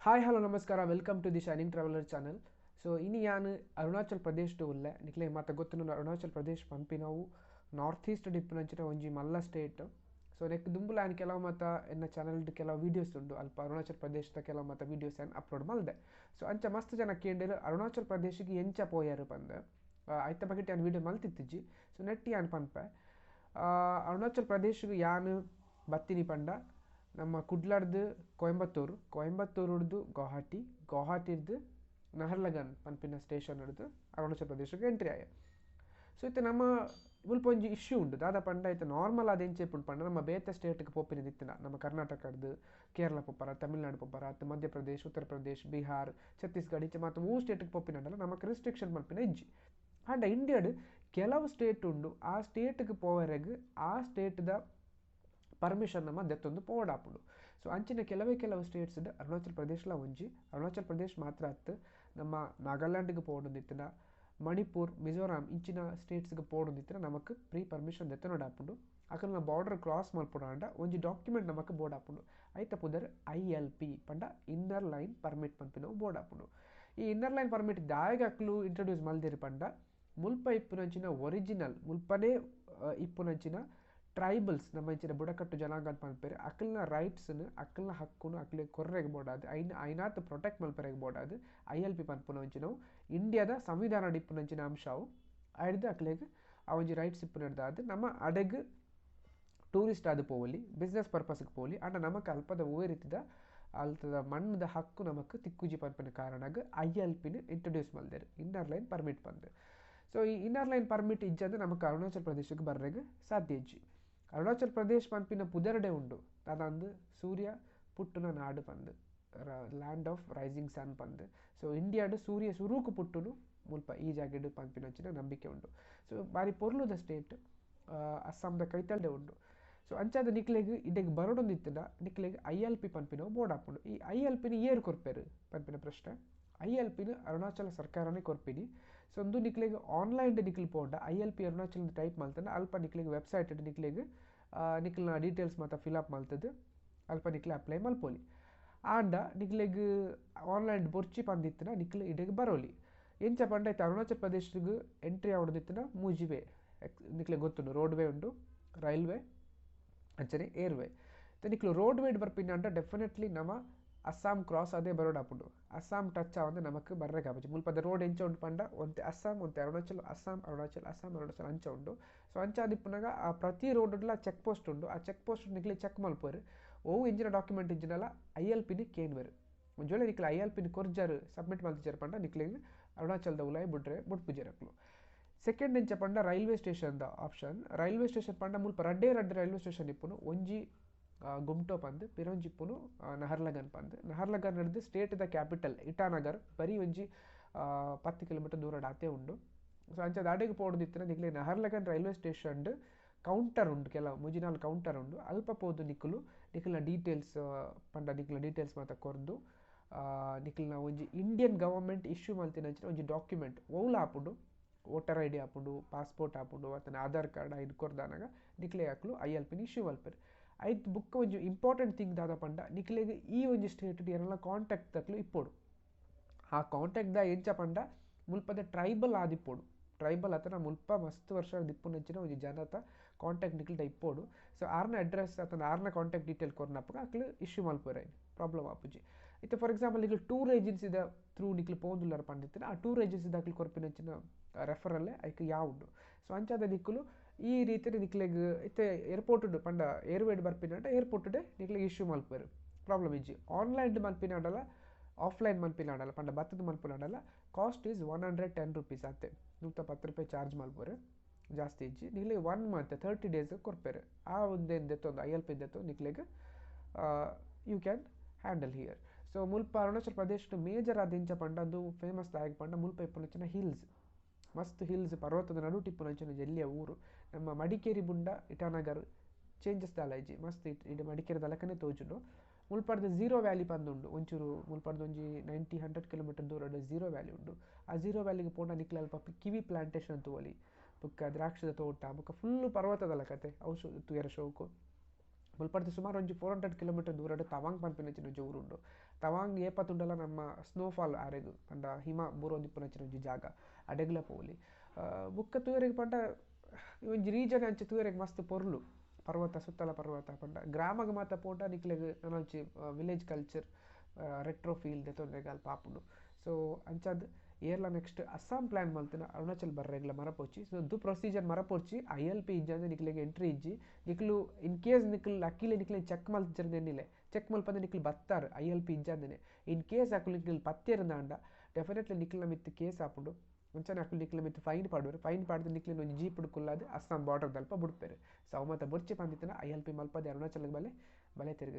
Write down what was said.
Hi hello ನಮಸ್ಕಾರ, welcome to the shining traveller channel. So ಇನಿ ಯಾನ್ ಅರುಣಾಚಲ್ ಪ್ರದೇಶಡ್ ಉಲ್ಲೆ. ನಿಕ್ಲೆ ಮಾತ ಗೊತ್ತುಂಡು ಅರುಣಾಚಲ್ ಪ್ರದೇಶ್ ಪನ್ಪಿನವು ನಾರ್ತ್ ಈಸ್ಟ್ ಇಪ್ಪುನಂಚಿನ ಒಂಜಿ ಮಲ್ಲ ಸ್ಟೇಟ್. ಸೊ ನೆಕ್ ದುಂಬುಲ ಯಾನ್ ಕೆಲವು ಮಾತ ಎನ್ನ ಚಾನಲ್ ಕೆಲವು ವೀಡಿಯೋಸ್ ಉಂಡು, ಅಲ್ಪ ಅರುಣಾಚಲ್ ಪ್ರದೇಶದ ಕೆಲವು ಮಾತ ವೀಡಿಯೋಸ್ ಯಾನ್ ಅಪ್ಲೋಡ್ ಮಲ್ದೆ. ಸೊ ಅಂಚ ಮಸ್ತ್ ಜನ ಕೇಂಡೆರ್ ಅರುಣಾಚಲ್ ಪ್ರದೇಶಕ್ಕೆ ಎಂಚ ಪೋಯರ್ ಪಂದ್. ಐತ ಬಗ್ಗೆ ಯಾನ್ ವೀಡಿಯೋ ಮಲ್ತಿತ್ತಿಜ್ಜಿ. ಸೊ ನೆಟ್ಟಿ ಯಾನ್ ಪನ್ಪೆ, ಅರುಣಾಚಲ್ ಪ್ರದೇಶಗ್ ಯಾನ್ ಬತ್ತಿನಿ ಪಂಡ ನಮ್ಮ ಕುಡ್ಲಡ್ದು ಕೊಯಂಬತ್ತೂರು, ಕೊಯಂಬತ್ತೂರುಡ್ದು ಗೌಹಾಟಿ, ಗೌಹಾಟಿರ್ದು ನಹರ್ಲಗನ್ ಪನ್ಪಿನ ಸ್ಟೇಷನ್ ಹಿಡ್ದು ಅರುಣಾಚಲ್ ಪ್ರದೇಶಕ್ಕೆ ಎಂಟ್ರಿ ಆಯ. ಸೊ ಇತ್ತೆ ನಮ್ಮ ಮುಲ್ಪ ಒಂಜಿ ಇಶ್ಯೂ ಉಂಡು ದಾದ ಪಂಡ, ಇತ್ತೆ ನಾರ್ಮಲ್ ಆದ್ ಎಂಚ ಇಪ್ಪುಂಡು ಪಂಡ ನಮ್ಮ ಬೇತೆ ಸ್ಟೇಟ್ಗೆ ಪೋಪಿನ ಇತ್ತಿನ ನಮ್ಮ ಕರ್ನಾಟಕಡ್ದು ಕೇರಳ ಪೋಪರ, ತಮಿಳ್ನಾಡು ಪೋಪರ, ಅತ್ತ ಮಧ್ಯಪ್ರದೇಶ್, ಉತ್ತರ ಪ್ರದೇಶ್, ಬಿಹಾರ್, ಛತ್ತೀಸ್ಗಢ ಇಂಚ ಮಾತ ಓ ಸ್ಟೇಟ್ಗೆ ಪೋಪಿನಂಡಲ ನಮಕ್ ರಿಸ್ಟ್ರಿಕ್ಷನ್ ಮಲ್ಪಿನ ಇಜ್ಜಿ. ಆಂಡ ಇಂಡಿಯಾಡ್ ಕೆಲವು ಸ್ಟೇಟ್ ಉಂಡು, ಆ ಸ್ಟೇಟ್ಗೆ ಪೋವರೆಗ್ ಆ ಸ್ಟೇಟ್ದ ಪರ್ಮಿಷನ್ ನಮ್ಮ ದೆತ್ತೊಂದು ಪೋವಡಾಪುಂಡು. ಸೊ ಅಂಚಿನ ಕೆಲವೇ ಕೆಲವು ಸ್ಟೇಟ್ಸ್ ಅರುಣಾಚಲ್ ಪ್ರದೇಶಲ ಒಂಜಿ. ಅರುಣಾಚಲ್ ಪ್ರದೇಶ್ ಮಾತ್ರ ಅತ್ತು, ನಮ್ಮ ನಾಗಾಲ್ಯಾಂಡ್ಗೆ ಪೋವೊಂದಿತ್ತಿನ, ಮಣಿಪುರ್, ಮಿಜೋರಾಂ ಇಂಚಿನ ಸ್ಟೇಟ್ಸ್ಗೆ ಪೋವೊಂದಿತ್ತಿನ ನಮಕ್ ಪ್ರೀ ಪರ್ಮಿಷನ್ ದೆತ್ತೊನೊಡಾಪುಂಡು. ಅಕಲ್ನ ಬಾರ್ಡರ್ ಕ್ರಾಸ್ ಮಲ್ಪೊಡಾಂಡ ಒಂಜಿ ಡಾಕ್ಯುಮೆಂಟ್ ನಮಕ್ ಬೋಡಾಪುಂಡು. ಐತ ಪುದರ್ I L P ಪಂಡ ಇನ್ನರ್ ಲೈನ್ ಪರ್ಮಿಟ್ ಪನ್ಪಿನವು ಬೋಡಾಪುಂಡು. ಈ ಇನ್ನರ್ ಲೈನ್ ಪರ್ಮಿಟ್ ದಾಯೆಗ್ ಅಕ್ಲು ಇಂಟ್ರೊಡ್ಯೂಸ್ ಮಲ್ದೆರ್ ಪಂಡ, ಮುಲ್ಪ ಇಪ್ಪುನಂಚಿನ ಒರಿಜಿನಲ್ ಮುಲ್ಪನೇ ಇಪ್ಪುನಂಚಿನ ಟ್ರೈಬಲ್ಸ್ ನಮ್ಮ ಇಂಚಿನ ಬುಡಕಟ್ಟು ಜನಾಂಗ ಪನ್ಪೆರ್, ಅಕಲ್ನ ರೈಟ್ಸ್ನು ಅಕಲ್ನ ಹಕ್ಕುನು ಅಕ್ಲೆಗ್ ಕೊರ್ರೆಗ್ ಬೋಡಾದ್ ಐನ್ ಐನಾತ್ ಪ್ರೊಟೆಕ್ಟ್ ಮಲ್ಪೆರೆಗ್ ಬೋಡಾದ್ I L P ಪನ್ಪುನಂಚಿನವು ಇಂಡಿಯಾದ ಸಂವಿಧಾನ ಇಪ್ಪುನಂಚಿನ ಅಂಶವು. ಐಡ್ದ್ ಅಕ್ಲೆಗ್ ಆ ಒಂಜಿ ರೈಟ್ಸ್ ಇಪ್ಪುನೆಡ್ದಾದ್ ನಮ್ಮ ಅಡೆಗ್ ಟೂರಿಸ್ಟ್ ಆದ್ ಪೋವೊಲಿ, ಬಿಸ್ನೆಸ್ ಪರ್ಪಸ್ಗೆ ಪೋವೊಲಿ. ಆಂಡ ನಮಕ್ ಅಲ್ಪದ ಒವ್ವೇ ರೀತಿದ ಅಲ್ತದ ಮಣ್ಣುದ ಹಕ್ಕು ನಮಕ್ ತಿಕ್ಕುಜಿ ಪನ್ಪಿನ ಕಾರಣಗ್ I L ಪಿನ್ ಇಂಟ್ರೊಡ್ಯೂಸ್ ಮಲ್ದೆರ್, ಇನ್ನರ್ ಲೈನ್ ಪರ್ಮಿಟ್ ಪಂದ್. ಸೊ ಈ ಇನ್ನರ್ ಲೈನ್ ಪರ್ಮಿಟ್ ಇಜ್ಜಂದೆ ನಮಕ್ ಅರುಣಾಚಲ್ ಪ್ರದೇಶಕ್ಕೆ ಬರ್ರೆಗ್ ಸಾಧ್ಯ ಇಜ್ಜಿ. ಅರುಣಾಚಲ್ ಪ್ರದೇಶ್ ಪನ್ಪಿನ ಪುದರ್ಡೆ ಉಂಡು ದಾದಂದ್ ಸೂರ್ಯ ಪುಟ್ಟುನ ನಾಡು ಪಂದ್, ಲ್ಯಾಂಡ್ ಆಫ್ ರೈಸಿಂಗ್ ಸನ್ ಪಂದ್. ಸೊ ಇಂಡಿಯಾಡ್ ಸೂರ್ಯ ಸುರೂಕು ಪುಟ್ಟುನು ಮುಲ್ಪ ಈ ಜಾಗೆಡ್ ಪನ್ಪಿನಂಚಿನ ನಂಬಿಕೆ ಉಂಡು. ಸೊ ಬಾರಿ ಪೊರ್ಲುದ ಸ್ಟೇಟ್, ಅಸ್ಸಾಂದ ಕೈತಲ್ಡೆ ಉಂಡು. ಸೊ ಅಂಚಾದ ನಿಕ್ಲೆಗ್ ಇಡೆಗ್ ಬರೊಡೊಂದಿತ್ತಿನ ನಿಕ್ಲೆಗ್ I L P ಪನ್ಪಿನವು ಬೋಡಾಪುಂಡು. ಈ I L ಪಿನ್ ಏರ್ ಕೊರ್ಪೆರ್ ಪನ್ಪಿನ ಪ್ರಶ್ನೆ. I L ಪಿನ್ ಅರುಣಾಚಲ ಸರ್ಕಾರನೇ ಕೊರ್ಪಿನಿ. ಸೊ ಉಂದು ನಿಕ್ಲೆಗ್ ಆನ್ಲೈನ್ ನಿಕ್ಲ್ ಪೋಂಡ I L P Arunachal type ಮಲ್ತಂಡ ಅಲ್ಪ ನಿಕ್ಲೆಗ್ ವೆಬ್ಸೈಟ್ ನಿಕ್ಲೆಗ್ ನಿಕ್ಲ್ನ ಡೀಟೇಲ್ಸ್ ಮಾತ ಫಿಲ್ ಅಪ್ ಮಲ್ತದ್ ಅಲ್ಪ ನಿಕ್ಲೆ ಅಪ್ಲೈ ಮಲ್ಪೊಲಿ. ಆಂಡ ನಿಕ್ಲೆಗ್ ಆನ್ಲೈನ್ ಬೊರ್ಚಿ ಪಂದಿತ್ತಿನ ನಿಕ್ಲ್ ಇಡೆಗ್ ಬರೋಲಿ. ಎಂಚ ಪಂಡ ಇತ್ತೆ ಅರುಣಾಚಲ್ ಪ್ರದೇಶಗ್ ಎಂಟ್ರಿ ಆವೊಡೊಂದಿತ್ತಿನ ಮೂಜಿ ವೇ ನಿಕ್ಲೆಗ್ ಗೊತ್ತುಂಡು, ರೋಡ್ ವೇ ಉಂಡು, ರೈಲ್ವೆ ಅಂಚನೆ ಏರ್ವೇ. ಇತ್ತೆ ನಿಕ್ಲು ರೋಡ್ ವೇಡ್ ಬರ್ಪಿನ ಅಂಡ ಡೆಫಿನೆಟ್ಲಿ ನಮ ಅಸ್ಸಾಂ ಕ್ರಾಸ್ ಅದೇ ಬರೋಡಾಪುಂಡು. ಅಸ್ಸಾಂ ಟಚ್ ಆವಂದೆ ನಮಕ್ ಬರ್ರೆಗಾಪುಜಿ. ಮುಲ್ಪದ ರೋಡ್ ಎಂಚ ಉಂಡು ಪಂಡ ಒಂತೆ ಅಸ್ಸಾಂ ಒಂತೆ ಅರುಣಾಚಲ್, ಅಸ್ಸಾಂ ಅರುಣಾಚಲ್, ಅಸ್ಸಾಂ ಅರುಣಾಚಲ್ ಅಂಚ ಉಂಡು. ಸೊ ಅಂಚಾದಿಪ್ಪುನಗ ಆ ಪ್ರತಿ ರೋಡ್ಡ್ಲ ಚೆಕ್ ಪೋಸ್ಟ್ ಉಂಡು. ಆ ಚೆಕ್ ಪೋಸ್ಟ್ ನಿಕ್ಲೆ ಚೆಕ್ ಮಲ್ಪುವೆರ್, ಒವು ಎಂಚಿನ ಡಾಕ್ಯುಮೆಂಟ್ ಇಜ್ಜಿಂಡಲ I L ಪಿನ್ ಕೇನ್ವೆರ್. ಒಂಜಿ ವೇಳೆ ನಿಕ್ಲೆ I L ಪಿನ್ ಕೊರ್ಜರ್ ಸಬ್ಮಿಟ್ ಮಲ್ತಿಜರ್ ಪಂಡ ನಿಕ್ಲೆಗ್ ಅರುಣಾಚಲ್ದ ಉಲಾಯಿ ಬುಡ್ರೆ ಬುಡ್ಪುಜೆರ್ ಅಕ್ಲು. ಸೆಕೆಂಡ್ ಎಂಚ ಪಂಡ ರೈಲ್ವೆ ಸ್ಟೇಷನ್ ದ ಆಪ್ಷನ್. ರೈಲ್ವೆ ಸ್ಟೇಷನ್ ಪಂಡ ಮುಲ್ಪ ರಡ್ಡೇ ರಡ್ಡ್ ರೈಲ್ವೆ ಸ್ಟೇಷನ್ ಇಪ್ಪುನು, ಒಂಜಿ ಗುಮ್ಟೋ ಪಂದ್, ಪಿರೊಂಜಿ ಇಪ್ಪುನು ನಹರ್ಲಗನ್ ಪಂದ್. ನಹರ್ಲಗನ್ ಹಿಡ್ದು ಸ್ಟೇಟ್ ದ ಕ್ಯಾಪಿಟಲ್ ಇಟಾನಗರ್ ಬರೀ ಒಂಜಿ 10 ಕಿಲೋಮೀಟರ್ ದೂರ ಆತೆ ಉಂಡು. ಸೊ ಅಂಚ ದಾಡೆಗ್ ಪೋವೊಂದಿತ್ತಿನ ನಿಕ್ಲೆ ನಹರ್ಲಗನ್ ರೈಲ್ವೆ ಸ್ಟೇಷನ್ ಕೌಂಟರ್ ಉಂಡು, ಕೆಲವು ಮೂಜಿ ನಾಲ್ ಕೌಂಟರ್ ಉಂಡು. ಅಲ್ಪ ಪೋದು ನಿಕುಲು ನಿಕಲ್ನ ಡೀಟೇಲ್ಸ್ ಪಂಡ ನಿಕ್ಲ್ನ ಡೀಟೇಲ್ಸ್ ಮಾತ ಕೊರ್ದು ನಿಕಲ್ನ ಒಂಜಿ ಇಂಡಿಯನ್ ಗವರ್ಮೆಂಟ್ ಇಶ್ಯೂ ಮಲ್ತಿನಂಚಿನ ಒಂಜಿ ಡಾಕ್ಯುಮೆಂಟ್ ಒವ್ಲ ಆಪುಂಡು, ವೋಟರ್ I D ಆಪುಂಡು, ಪಾಸ್ಪೋರ್ಟ್ ಆಪುಂಡು, ಅತ್ತನ ಆಧಾರ್ ಕಾರ್ಡ್ ಐನ್ ಕೊರ್ದಾನಗ ನಿಕ್ಲೆ ಅಕ್ಲು I L ಪಿನ್ ಇಶ್ಯೂ ಮಲ್ಪೆರ್. ಐತ್ ಬುಕ್ಕ ಒಂಜಿ ಇಂಪಾರ್ಟೆಂಟ್ ಥಿಂಗ್ ದಾದ ಪಂಡ ನಿಕ್ಲೆಗ್ ಈ ಒಂಜಿ ಸ್ಟೇಟ್ ಏರೆಲ ಕಾಂಟ್ಯಾಕ್ಟ್ ತಕ್ಲು ಇಪ್ಪೊಡು. ಆ ಕಾಂಟ್ಯಾಕ್ಟ್ ದ ಎಂಚ ಪಂಡ ಮುಲ್ಪದ ಟ್ರೈಬಲ್ ಆದಿಪ್ಪೊಡು, ಟ್ರೈಬಲ್ ಅತನ ಮುಲ್ಪ ಮಸ್ತ್ ವರ್ಷ ದಿಪ್ಪುನಂಚಿನ ಒಂಜಿ ಜನತ ಕಾಂಟ್ಯಾಕ್ಟ್ ನಿಕ್ಲ್ಡ ಇಪ್ಪೊಡು. ಸೊ ಆರ್ನ ಅಡ್ರೆಸ್ ಅತನ ಆರ್ನ ಕಾಂಟ್ಯಾಕ್ಟ್ ಡೀಟೇಲ್ ಕೊರ್ನಪಗ ಅಕ್ಲು ಇಶ್ಯೂ ಮಲ್ಪುವೆರ್, ಐನ್ ಪ್ರಾಬ್ಲಮ್ ಆಪುಜಿ. ಇತ್ತೆ ಫಾರ್ ಎಕ್ಸಾಂಪಲ್ ನಿಕ್ಲು ಟೂರ್ ಏಜೆನ್ಸಿದ ಥ್ರೂ ನಿಕ್ಲು ಪೋವೊಂದುಲ್ಲರ್ ಪಂಡಿತ್ತಿನ ಆ ಟೂರ್ ಏಜೆನ್ಸಿದ ಅಕ್ಲು ಕೊರ್ಪಿನಂಚಿನ ರೆಫರಲ್ಲೇ ಐಕ್ ಯಾವುಂಡು. ಸೊ ಅಂಚಾದ ನಿಕ್ಕುಲು ಈ ರೀತಿಯ ನಿಕ್ಲೆಗ್ ಇತ್ತೆ ಏರ್ಪೋರ್ಟ್ ಪಂಡ ಏರ್ವೇಡ್ ಬರ್ಪಿನಂಡ ಏರ್ಪೋರ್ಟ್ ನಿಕ್ಲೆಗ್ ಇಶ್ಯೂ ಮಲ್ಪುವೆರ್, ಪ್ರಾಬ್ಲಮ್ ಇಜ್ಜಿ. ಆನ್ಲೈನ್ ಮಲ್ಪಿನಾಂಡಲ ಆಫ್ಲೈನ್ ಮಲ್ಪಿನಾಂಡಲ ಪಂಡ ಬತ್ತದ ಮಲ್ಪಿನಾಂಡಲ ಕಾಸ್ಟ್ is 110 rupees ಆತೆ, 110 ರೂಪಾಯಿ ಚಾರ್ಜ್ ಮಲ್ಪುವೆರ್, ಜಾಸ್ತಿ ಇಜ್ಜಿ. ನಿಕ್ಲೆಗ್ 1 ಮಂತ್ 30 ಡೇಸ್ ಕೊರ್ಪೆರ್. ಆ ಒಂದೇನು ದೆತ್ತೊಂದು I L P ದೆತ್ತೊಂದು ನಿಕ್ಲೆಗ್ you can handle here. So ಮುಲ್ಪ ಅರುಣಾಚಲ್ ಪ್ರದೇಶ ಮೇಜರ್ ಆದ ಎಂಚ ಪಂಡ ಅದು ಫೇಮಸ್ ದಾಯಕ್ ಪಂಡ ಮುಲ್ಪ ಇಪ್ಪುನಂಚಿನ ಹಿಲ್ಸ್, ಮಸ್ತ್ ಹಿಲ್ಸ್, ಪರ್ವತದ ನಡುಟು ಇಪ್ಪುನಂಚಿನ ಜೆಲ್ಲಿಯ ಊರು. ನಮ್ಮ ಮಡಿಕೇರಿ ಬುಂಡ ಇಟಾನಗರ್ ಚೇಂಜಸ್ ದಾಲ ಇಜ್ಜಿ, ಮಸ್ತ್ ಇಡ ಮಡಿಕೇರಿ ದಲಕನೆ ತೋಜುಂಡು. ಮುಲ್ಪಡ್ದು ಝೀರೋ ವ್ಯಾಲಿ ಪಂದುಂಡು, ಒಂಚೂರು ಮುಲ್ಪಡ್ದು ಒಂಜಿ 90-100 ಕಿಲೋಮೀಟರ್ ದೂರಡ್ ಝೀರೋ ವ್ಯಾಲಿ ಉಂಡು. ಆ ಝೀರೋ ವ್ಯಾಲಿಗೆ ಪೋಂಡ ನಿಕ್ಲೆ ಅಲ್ಪ ಕಿವಿ ಪ್ಲಾಂಟೇಶನ್ ತೂವೊಲಿ, ಬೊಕ್ಕ ದ್ರಾಕ್ಷಿದ ತೋಟ, ಬೊಕ್ಕ ಫುಲ್ ಪರ್ವತದಲ ಕತೆ ಅವು ತೂಯರ ಶೋಕು. ಮುಲ್ಪರ್ದ್ ಸುಮಾರು ಒಂಜಿ 400 ಕಿಲೋಮೀಟರ್ ದೂರಡ್ ತವಾಂಗ್ ಪನ್ಪಿನಂಚಿನ ಒಂಜಿ ಊರುಂಡು. ತವಾಂಗ್ ಏಪ ತೂಂಡಲ ನಮ್ಮ ಸ್ನೋಫಾಲ್ ಆರೆಗ್ ಪಂಡ ಹಿಮ ಬೂರೊಂದಿಪ್ಪುನಂಚಿನ ಒಂಜಿ ಜಾಗ, ಅಡೆಗ್ಲ ಪೋವೊಲಿ. ಬೊಕ್ಕ ತೂವರೆಗ್ ಪಂಡ ಒಂಜಿ ರೀಜನ್ ಅಂಚ ತೂವರೆಗ್ ಮಸ್ತ್ ಪೊರ್ಲು, ಪರ್ವತ ಸುತ್ತಲ ಪರ್ವತ ಪಂಡ ಗ್ರಾಮಗ್ ಮಾತ ಪೋಂಡ ನಿಕ್ಲೆಗ್ ನನೊಂಜಿ ವಿಲೇಜ್ ಕಲ್ಚರ್ ರೆಟ್ರೋ ಫೀಲ್ ದೆತೊನ್ರೆಗ್ ಅಲ್ಪ ಆಪುಂಡು. ಸೊ ಅಂಚಾದ್ ಏರ್ಲ ನೆಕ್ಸ್ಟ್ ಅಸ್ಸಾಂ ಪ್ಲಾನ್ ಮಲ್ತಿನ ಅರುಣಾಚಲ್ ಬರ್ರೆಗ್ಲ ಮರಪೊಚ್ಚಿ. ಸೊ ದು ಪ್ರೊಸೀಜರ್ ಮರಪೊರ್ಚಿ, I L P ಇಜ್ಜಂದೆ ನಿಕ್ಲೆಗ್ ಎಂಟ್ರಿ ಇಜ್ಜಿ. ನಿಕ್ಲು ಇನ್ ಕೇಸ್ ನಿಕ್ಲು ಲಕ್ಕಿಲೆ ನಿಕ್ಲೆನ್ ಚೆಕ್ ಮಲ್ತಿಜೆರ್ ಎನ್ನಿಲೆ, ಚೆಕ್ ಮಲ್ಪಂದೆ ನಿಕ್ಲು ಬತ್ತಾರ್ I L P ಇಜ್ಜಂದೆನೆ, ಇನ್ ಕೇಸ್ ಅಕುಲು ನಿಕ್ಲು ಪತ್ತೆರ್ಂದಾಂಡ ಡೆಫಿನೆಟ್ಲಿ ನಿಕ್ಲೆನ ಮಿತ್ತ್ ಕೇಸ್ ಆಪುಂಡು. ಅಂಚನೆ ಅಕುಲು ನಿಕ್ಲೆ ಮಿತ್ತ್ ಫೈನ್ ಪಾಡುವೆರ್, ಫೈನ್ ಪಾಡ್ದ್ ನಿಕ್ಲೆನ್ ಒಂಜಿ ಜೀಪುಡು ಕುಲ್ಲಾದ್ ಅಸ್ಸಾಂ ಬಾರ್ಡರ್ ದಲ್ಪ ಬುಡ್ಪೆರ್. ಸೊ ಅವು ಮಾತ ಬೊರ್ಚಿ ಪಂದಿತ್ತಿನ I L P ಮಲ್ಪದೆ ಅರುಣಾಚಲ್ಗ್ ಬಲೆ ಬಲೆ ತಿರುಗಿ.